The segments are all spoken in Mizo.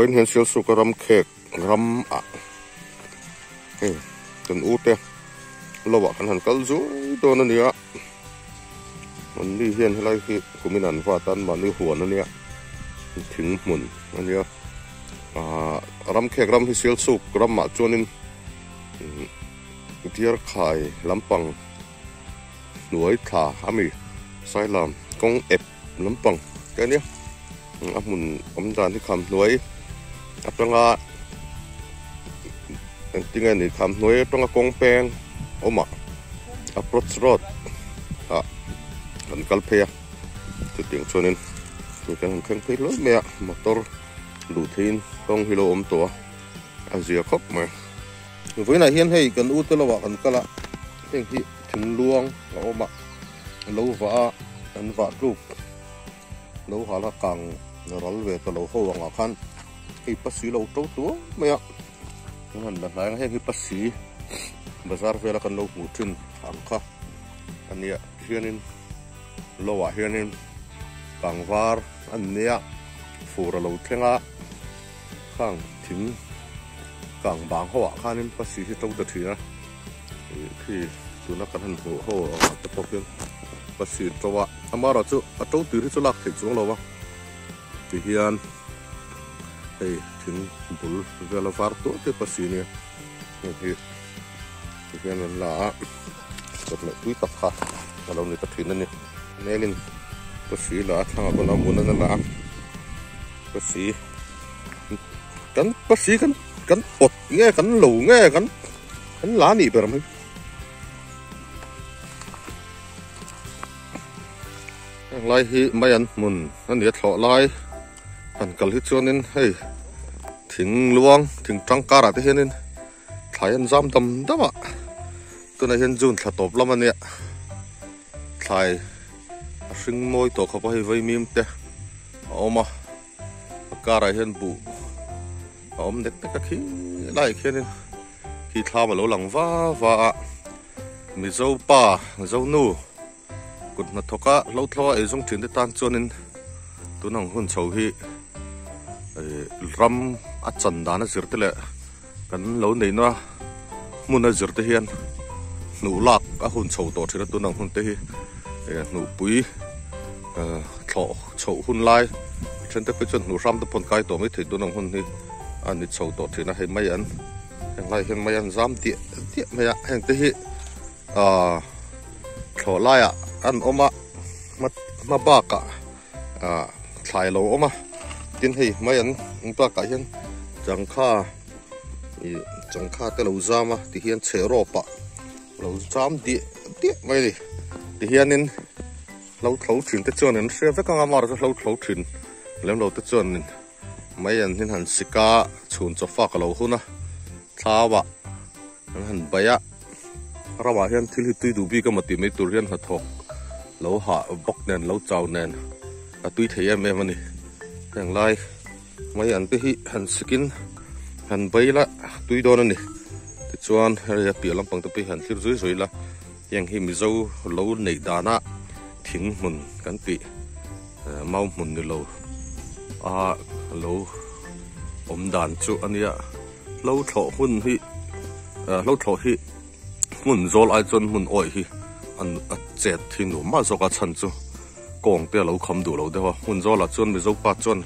Vawiin hian Sialsuka ram khek ram ah hei kan u te lo ah kan han kal zui dawn a nia anni hian helai hi kumin an va tan mahni huan a nia thing hmun a nia ah ram khek ram hi Sialsuk ram ah chuanin Diarkhai lampang hnuai thla a mi Sailam kawng ep lampang te ania a hmun awm dan hi kham hnuai atanga engtinge ni kham hnuai atanga kawng peng awmah approach road ah kan kal phei a chutiang chuanin hei kan han thleng phei hlawl mai a motor luh theihin kawng hi lo awm tawh a a zia khawp mai. Vawiinah hian hei kan ute lamah kan kal a heng hi thingluang a awm a lo vah a an vah tluk lo hal a kang ral ve ta lo ho angah khan hei pasi lo to tuau mai a kan han la hnai ang heng hi pasi bazar vela kan lo hmuh thin ang kha a nia tihianin lo ah hianin kang var an nia fur a lo thleng a khang thing kang bang ho ah khanin pasi hi to ta thin a ih khi tuna kan han hmuh ho ang ah te pawh khian pasi to a amaherawh chu a to tur hi chu lak theih chuang lo a tihian hei thing bul vel a var tuah te pasi nia heng hi tihian an la a chawhmeh tui tak kha a lo ni ta thin a ni nelin pasi la a thlangah pawn a mun a la a pasi. Kan pasi kan kan pawt nge kan lo nge kan kan la nih ber mai. Heng lai hi mai an hmun a ni a thlawh lai han kal hi chuanin hei thing luang thing tangkarah te hianin thlai an zam dam dam a tunah hian June thla tawp lam a nia thlai a hring mawi tawh khawp a hei vaimim te a awm a. A karah hian buh a awm nek nek a khi laiah khianin khi thlam a lo lang va va a Mizo pa Mizo nu kut hnathawk a hlo thlo a eizawng thin te tan chuanin tun ang hun chho hi ih ram a chan dan a zir te leh kan lo neihna hmun a zir te hian hnuh lak a hun chho tawh thin a tun ang hun te hi eh hnuhpui eh thlawh chhoh hun lai then te phei chuan hnuh hram te pawh an kai tawh mai thei tun ang hun hi a ni chho tawh thin a hei mai an heng lai hian mai an zam diah diah mai a heng te hi ah thlawh laiah an awm a hma hma bakah ah thlai a lo awm a tin hei mai an bakah hian changkha ih changkha te lo zam a ti hian chhe rawp ah lo zam diah diah mai a ni ti hianin hlo thlo thin te chuan an hria vek ang a amaherawhchu hlo thlo thin lem lo te chuanin mai an hin han sik a chhun chaw fak a lo hun a thlau ah an han baih a ramah hian thil hi tui duh bik emaw tih mai tur hian hnathawk lo hah bawk nen lo chau nen a tui thei em em a ni heng lai mai an te hi han sikin han bai la tui dawn a ni tichuan hei a piah lampang te pawh hi han thlir zui zui la heng hi mizo lo neih dana thing hmun kan tih mau hmun ni lo a lo awm dan chu a nia. Hlo thlawh hun hi hlo thlawh hi hmun zawl ai chuan hmun awih hi an a chet hi nuam mah zawk a chhan chu kawng te a lo kham duh lo deuh a hmun zawlah chuan mizo pa chuan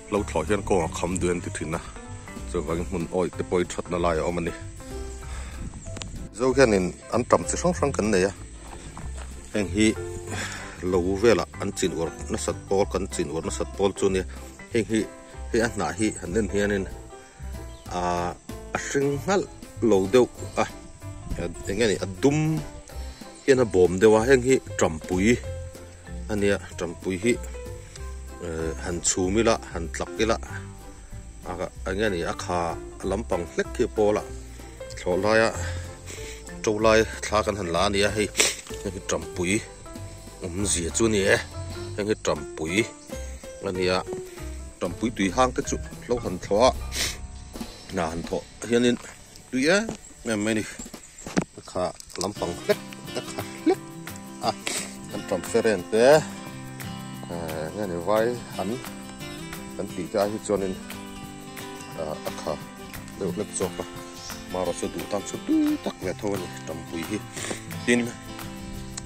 hlo thlawh hian kawng a kham duh an ti thin a chuvangin hmun awih te pawh hi thatna lai a awm a ni. Mizo hianin an tam chi hrang hrang kan nei a heng hi lo velah an chin uar nasat pawl kan chin uar nasat pawl chu nia heng hi hei a hnah hi han en hianin ah a hring nghalh lo deuh a eng nge ni a dum hian a bawm deuh a heng hi tampui a nia tampui hi eh han chhum ila han tlak ila eng nge ni a kha lampang hlek khi a pawl a thlawh laia to lai thla kan han la a ni a hei heng hi tampui awmzia chu a ni e heng hi tampui. A nia tampui tui hang te chu lo han thlawh a hna han thawh hianin tui em em mai a ni a kha lampang hlek a kha hlek a kan tam feren te eh nge ni vai han kan tih te ai hi chuanin. A kha deuh hlek zawk a, marawh chu duh tan chu tui tak ve tho a ni tampui hi. Tin,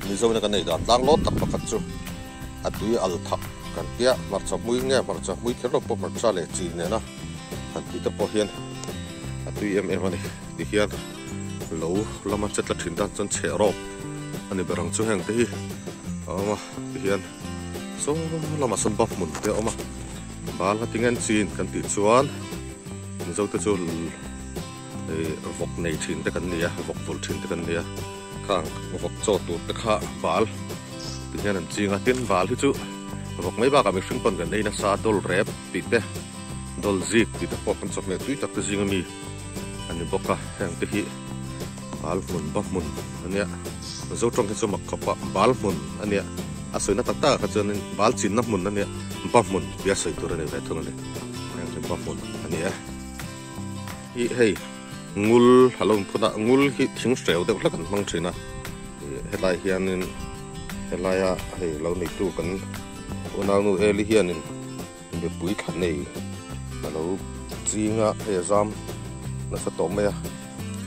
Mizoina kan ei dan tlang lawt tak pakhat chu a tui al thak kan tia, hmarcha hmui nge hmarcha hmui kher lo pawh hmarcha leh chi nena han tih te pawh hian a tui em em a ni. Tihian lo lama che tla thin tan chuan chheh rawp a ni ber ang chu heng te hi a awm a, tihian saw lamah sawn ba hmun te a awm a, bal a tinge an chin kan tih chuan Mizo te chu vawk nei thin te kan ni a, vawk vulh thin te kan ni a, khang vawk chaw tur te kha bal ti hian an ching a, tin bal hi chu vawk mai bakah mihring pawn kan ei nasa a, dawl rep tih te dawl zik tih te pawh kan chawhmeh tui tak te zing ami a ni bawk a, heng te hi bal hmun ba hmun a nia, Mizo tawng hi chu mak khawp a, bal hmun a nia, a sawina tak takah kha chuanin bal chinna hmun a nia, ba hmun tia sawi tur a ni ve thung a ni, heng hi ba hmun a ni e. Ih hei ngul a lo inphun a, ngul hi thing hreu deuh hlek an hmang thin a, ih helai hianin helaia hei lo neitu kan unaunu Eli hianin mipui thla nei a lo ching a, hei a zam nasa tawh mai a,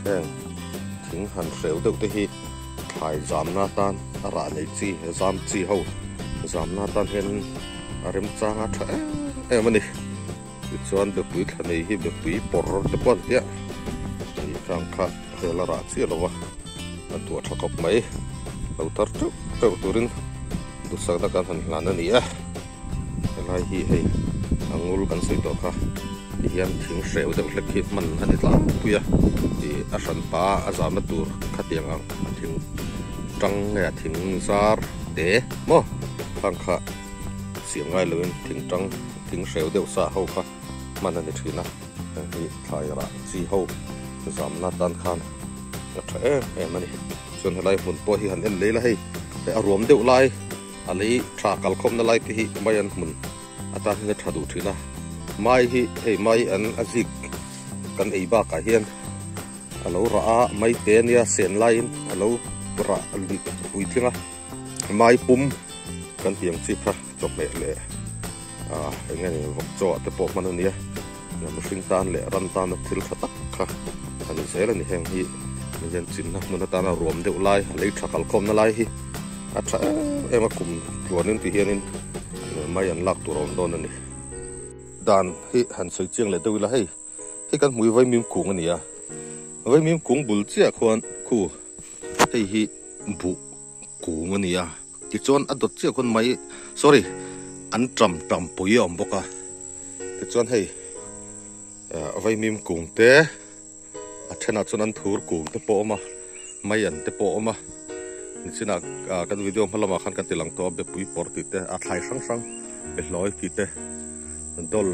heng thing han hreu deuh te hi thlai zamna atan a rah nei chi zam chi ho zamna atan hianin a remchang a tha em em a ni. Tichuan bepui thla nei hi bepui pawr te pawh an tia tih khan kha hel a rah chiah lo va, a duah tha khawp mai. Lo tar teuh teuh turin duhsakna kan han hlan a ni a, helai hi hei a ngul kan sawi tawh kha tihian thing hreu deuh hlek hi hman a ni tlangpui a, ih a hranpa a zamna tur khatiang ang a thing tang nge a thing zar te maw khang kha siam ngai loin thing tang. Thing hreu deuh sa ho kha hman a ni thin a, heng hi thlai rah chi ho zamna tan khan a tha em em a ni. Chuan helai hmun pawh hi han en lei la hei, hei a ruam deuh lai a lei tha kalkhawmna lai te hi mai an hmun atan hian a tha duh thin a. Mai hi hei mai an a zik kan ei bakah hian a lo rah a, mai te ania sen laiin a lo rah puitling a. Mai pum kan tih ang chi kha chawhmeh leh ah eng nge ni vawk chaw ah te pawh hman a nia mihring tan leh ram tana thil tha tak kha a ni zel a ni heng hi mihian chinna hmun atana ruam deuh lai a lei tha kalkhawmna lai hi a tha em em a kum tluanin ti hianin mai an lak tur a awm dawn a ni. Dan hi han sawi chiang leh deuh ila hei hei kan hmui vaimim kung a ni a vaimim kung bul chiah khuan khu hei hi buh kung a ni a tichuan a dawt chiah khawn mai sorry an ṭam ṭam pui a awm bawk a tichuan hei vaimim kung te a thenah chuan an thur kung te pawh a awm a mai an te pawh a awm a nichinah kan video hma lamah khan kan ti lang tawh a bepui pawr tih te a thlai hrang hrang behlawi tih te dawl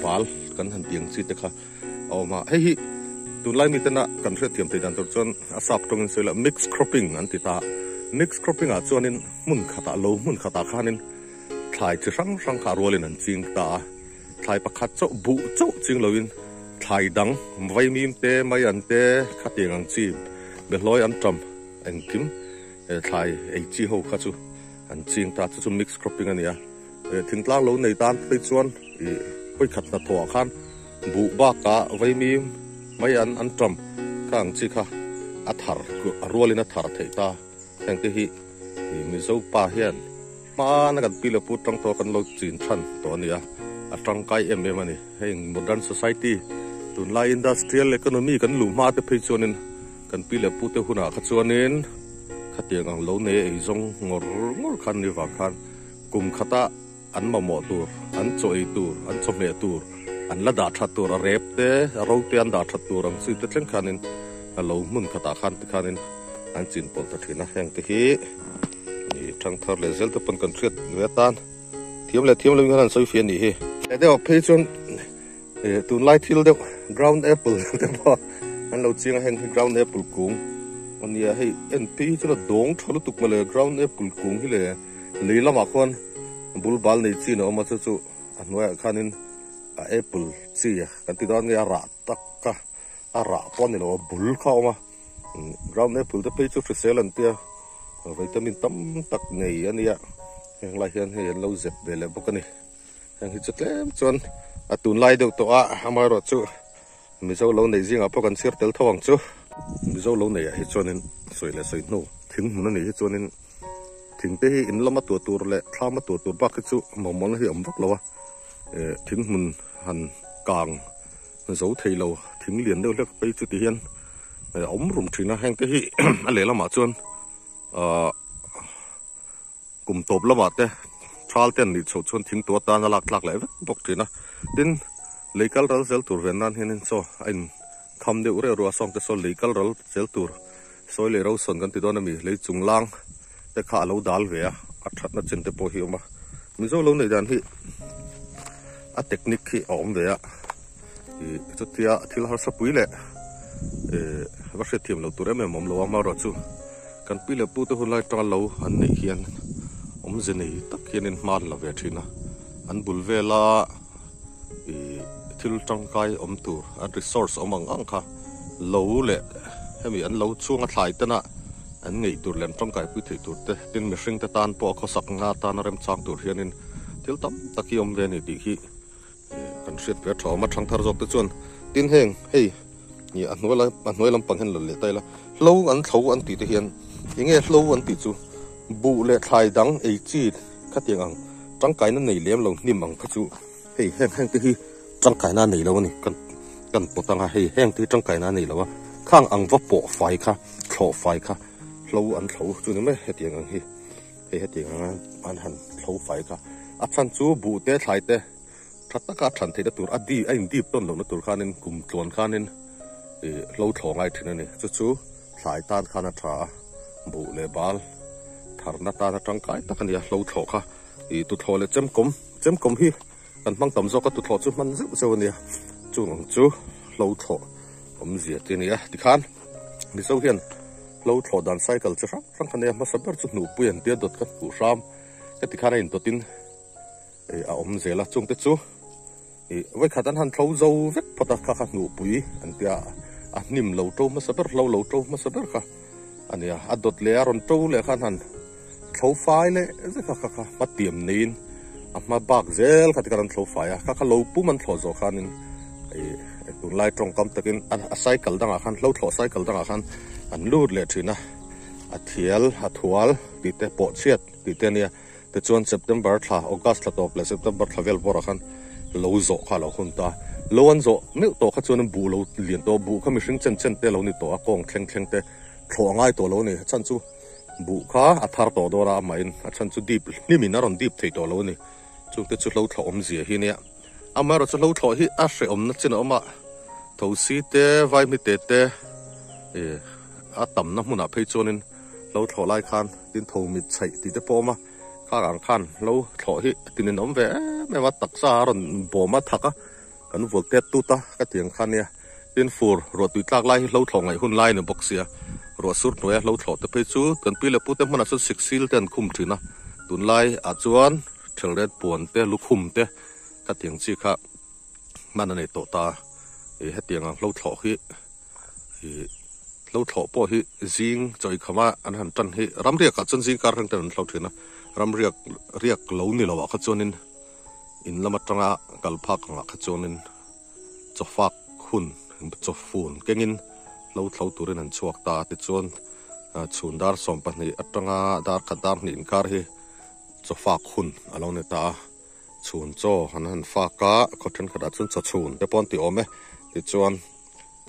bal kan han tih ang chi te kha. A awm a, hei hi tunlai mitena kan hriatthiam theih dan tur chuan a sap tawngin sawi la mix cropping an ti ta a, mix cropping ah chuanin hmun khatah lo hmun khatah khanin thlai chi hrang hrang kha a rualin an ching ta a, thlai pakhat chauh buh chauh ching loin thlai dang vaimim te mai an te khatiang ang chi behlawi an tam engkim thlai ei chi ho kha chu an ching ta chu chu mix cropping a ni a, thingtlang lo nei tan phei chuan ih vawikhat hnathawh ah khan. Buh bakah vaimim mai an an ṭam kha ang chi kha a thar a rualin a thar theih ta. Heng te hi Mizo pa hian hmana kan pi leh pu tang tawh kan lo chin than tawh a ni a, a tangkai em em a ni. Heng modern society tunlai industrial economy kan luh hma te phei chuanin kan pi leh pu te hunah kha chuanin khatiang ang lo nei eizawng ngawr ngawr khan ni vang khan kum khata An mamawh tur, an chaw ei tur, an chawhmeh tur, an la dah that tur, a rep te, a ro te an dah that tur ang chi te thleng khanin a lo hmun khatah khan tikhanin an chin pawlh ta thin a. Heng te hi ni thangthar leh zel te pawn kan hriat ve atan thiam leh thiam lovin khan an sawi fiah a nih hi. Leh deuh ah phei chuan tunlai thil deuh ground apple te pawh an lo chiang a, heng hi ground apple kung a nia, hei en phei hi chuan a dawng tha lutuk mawle ground apple kung hi le. Lei lamah khuan bul bal nei chin a awm a, chu chu a hnuaiah khanin a apple chi kan ti dawn nge a rah tak kha a rah pawh a ni lo a bul kha a awm a, ground apple te phei chu hrisel an tia vitamin tam tak nei a nia, heng lai hian hei an lo zep ve leh bawk a ni, heng hi chu tlem chuan. A tunlai deuh tawh a, amaherawhchu Mizo lo nei zingah pawh kan chhiar tel tho ang chu. Mizo lo neiah hi chuanin sawi leh sawi hnu thing hmun a nih hi chuanin thing te hi in lama tuah tur leh thlama tuah tur bak hi chu mawmawlna hi a awm vak lo a, thing hmun han kang zo thei lo thing lian deuh hlek phei chu ti hian a awm rum thin a, heng te hi a lehlamah chuan ahh Kum tawp lamah te thal te an nih chhoh chuan thing tuah tan a lak tlak leh vek bawk thin a. Tin, lei kal ral zel tur ven nan hianin chaw a in kham deuh reuh ruah a sawng te saw lei kal ral zel tur sawi leh rosawn kan ti dawn a mi, lei chung lang te kha a lo dal ve a, a thatna chin te pawh hi a awm a. Mizo lo neih dan hi a technique hi a awm ve a, ih chutia thil harsa pui leh ih va hriatthiam loh tur em em a awm lo a, amaherawhchu. Kan pi leh pute hun lai tanga lo an neih hian awmze nei tak hianin hma an la ve thin a, an bul vela ih thil tangkai awm tur an resource awm ang ang kha lo leh hemi an lo chhunga thlai tena an ngeih tur leh an tangkai pui theih tur te tin mihring te tan pawh a khawsak nga tana remchang tur hianin thil tam tak hi awm ve a ni tih hi Kan hriat ve a tha awm a, thangthar zawk te chuan tin heng hei ih a hnuai a hnuai lampang hian lo leh ta ila hlo an thlo an tih te hian eng nge hlo an tih chu buh leh thlai dang ei chi khatiang ang tangkaina nei lem lo hnim ang kha chu hei heng heng te hi tangkaina a nei lo a ni kan kan pawt anga hei heng te hi tangkaina a nei lo a khang ang va pawh fai kha thlawh fai kha hlo an thlo chu ni mai hetiang ang hi hei hetiang anga an han thlo fai kha a chhan chu buh te thlai te. Tha taka than theihna tur a di a indip tawn lohna tur khanin kum tluan khanin ih hlo thlawh ngai thin a ni. Chu chu thlai tan khan a tha a, buh leh bal tharna tan a tangkai tak a ni a hlo thlawh kha. Ih tuthlawh leh chemkawm, chemkawm hi kan hmang tam zawk a tuthlawh chu hman zeuh zeuh a nia. Chung ang chu hlo thlawh awmzia te a ni a. Tikhan Mizo hian hlo thlawh dan cycle chi hrang hrang kha nia hmasa ber chu hnuhpui an tia dawt kha hnuh hram ka tikhan a indawtin. Ih a awm zel a chungte chu ih vawikhat an han thlo zo vek phawt a kha kha hnuhpui an tia a hnim lo to hmasa ber hlo lo to hmasa ber kha a nia a dawt leh a rawn to leh khan han thlo fai leh vek a kha kha hma tiam neiin a hma bak zel kha tikhan an thlo fai a kha kha lo pum an thlawh zawh khanin ih tunlai tawngkam takin a cycle dangah khan hlo thlawh cycle dangah khan an lut leh thin a a thial a thual tih te pawh chhiat tih te a nia. Tichuan September thla, August thla tawp leh September thla vel bawrah khan lo zawh kha a lo hun ta. Lo an zawh meuh tawh kha chuan buh lo lian tawh, buh kha mihring chen chen te a lo ni tawh a, kawng thleng thleng te thlawh a ngai tawh lo a ni. A chhan chu buh kha a thar tawh dawn a, amahin a chhan chu dip hnimin a rawn dip thei tawh lo a ni. Chungte chu hlo thlawh awmzia hi nia. Amaherawhchu hlo thlawh hi a hrehawmna chin a awm a, thosi te, vaimite te ih a tamna hmunah phei chuanin Hlo thlawh lai khan tin tho mit chhaih tih te pawh a awm a, khang ang khan hlo thlawh hi a tinin awm ve em em a, taksa a rawn bawm a thak a, kan vual tet tut a ka ti ang kha nia. Tin fur ruah tui tlak lai hi hlo thlawh ngaih hun lai a ni bawk sia, ruah sur hnuaia hlo thlawh te phei chu kan pi leh pu te hmanah chuan siksil te an khum thin a, tunlai ah chuan thelret puan te lukhum te ka ti ang chi kha hman a nei tawh ta a, ih hetiang ang hlo thlawh hi ih hlo thlawh pawh hi zing chawi khama an han tan hi ram riakah chuan zing kar thleng ten an hlo thin a ram riak riak lo ni loah kha chuanin in lam atanga kal phak angah kha chuanin chawfak hun chawfun kengin hlo thlo turin an chhuak ta a tichuan chhun dar 12 atanga dar khat dar hnih inkar hi chawfak hun a lo ni ta a. Chhun chaw an han fak a, khaw thenkhatah chuan chaw chhun te pawh an ti awm e. Tichuan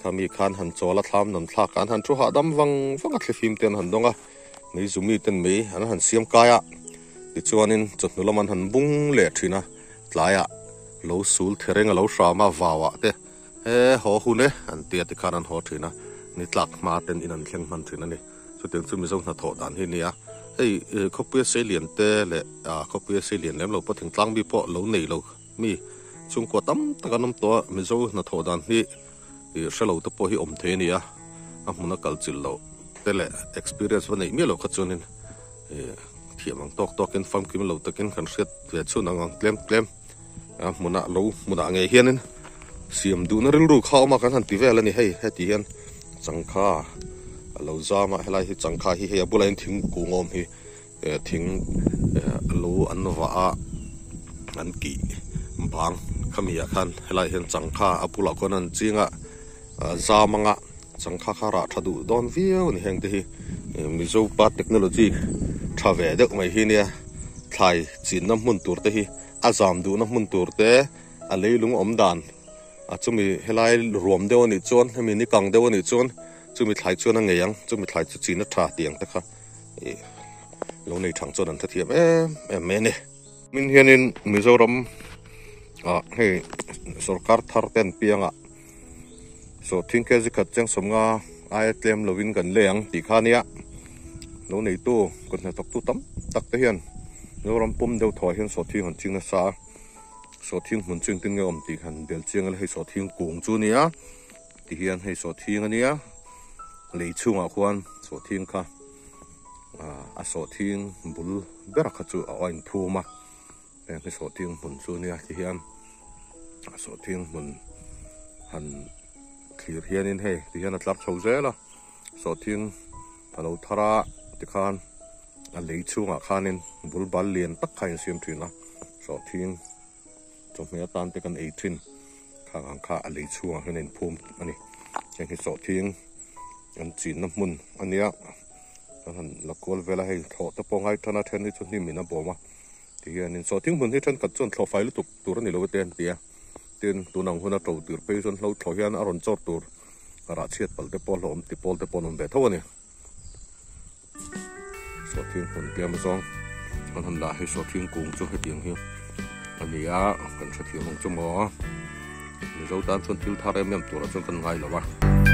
khami khan han chawl a, thlam nawn thlak ah an han thu hahdam vang vang a, thlifim te an han dawng a, mei zumi ten mei an han siam kai a. Tichuanin chawhnu lam an han bung leh thin a, tlaiah lo sul thereng a lo hram a, vau ah te he haw hun e an ti a tikhan an haw thin a, ni tlak hma ten in an thleng hman thin a ni. Chutiang chu Mizo hnathawh dan hi a nia. Hei khawpuia seilian te leh khawpuia seilian lem lo pawh thingtlang mi pawh lo nei lo mi chhungkua tam tak an awm tawh a, Mizo hnathawh dan hi hre lo te pawh hi awm thei a ni a, a hmuna kal chilh loh te leh experience va neih miah loh kha chuanin thiam ang tawk tawkin famkim lo takin kan hriat ve chhun ang ang tlem tlem a hmunah lo hmunah ngei hianin siam duhna rilru kha a awm a kan han ti vel a ni hei heti hian changkha a lo zam a helai hi changkha hi hei a bulah hian thingkung a awm hi thing lu an vah a an kih bang. Khami ah khan helai hian changkha a bulah khawn an ching a zam anga changkha kha rah tha duh dawn viau a ni heng te hi Mizo pa technology tha ve deuh mai hi nia thlai chinna hmun tur te hi a zam duhna hmun tur te a leilung awm dan a chumi helai ruam deuh a nih chuan hemi ni kang deuh a nih chuan chumi thlai chuan a ngei ang chumi thlai chu chin a tha tih ang te kha ih lo nei thang chuan an hrethiam em em mai a ni. Min hianin Mizoram ah hei sorkar thar te an piang a sawhthing kg khat cheng sawmnga aia tlem lovin kan lei ang tih kha ania lo neitu kut hnathawktu tam tak te hian Mizoram pum deuh thaw ah hian sawhthing an ching nasa a sawhthing hmun chu engtin nge awm tih han bel chiang ila hei sawhthing kung chu ania ti hian hei sawhthing ania lei chhungah khuan sawhthing kha a sawhthing bul ber kha chu a in phum a heng hi sawhthing hmun chu ania ti hian a sawhthing hmun han thlir hianin hei ti hian a tlar chho zel a sawhthing a lo thar a tikhan a lei chhungah khanin bul bal lian tak kha a insiam thin a sawhthing chawhmeh atan te kan ei thin khang ang kha a lei chhungah hian a inphum a ni heng hi sawhthing an chinna hmun a nia kan han la kual vel a hei thlawh te pawh ngai tan a then hi chu hnim in a bawm a ti hianin sawhthing hmun hi thenkhat chuan thlawh fai lutuk tur a ni lo te an ti a tin tun ang huna to tur phei chuan hlo thlawh hian a rawn chawr tur rah chhiat palh te pawh hlauhawm ti pawl te pawh an awm ve tho a ni. Sawhthing hmun tlem zawng kan han lah hei sawhthing kung chu hetiang hi a ni a kan hrethiam ang chu maw Mizo tan chuan thil thar em em turah chuan kan ngai lo a.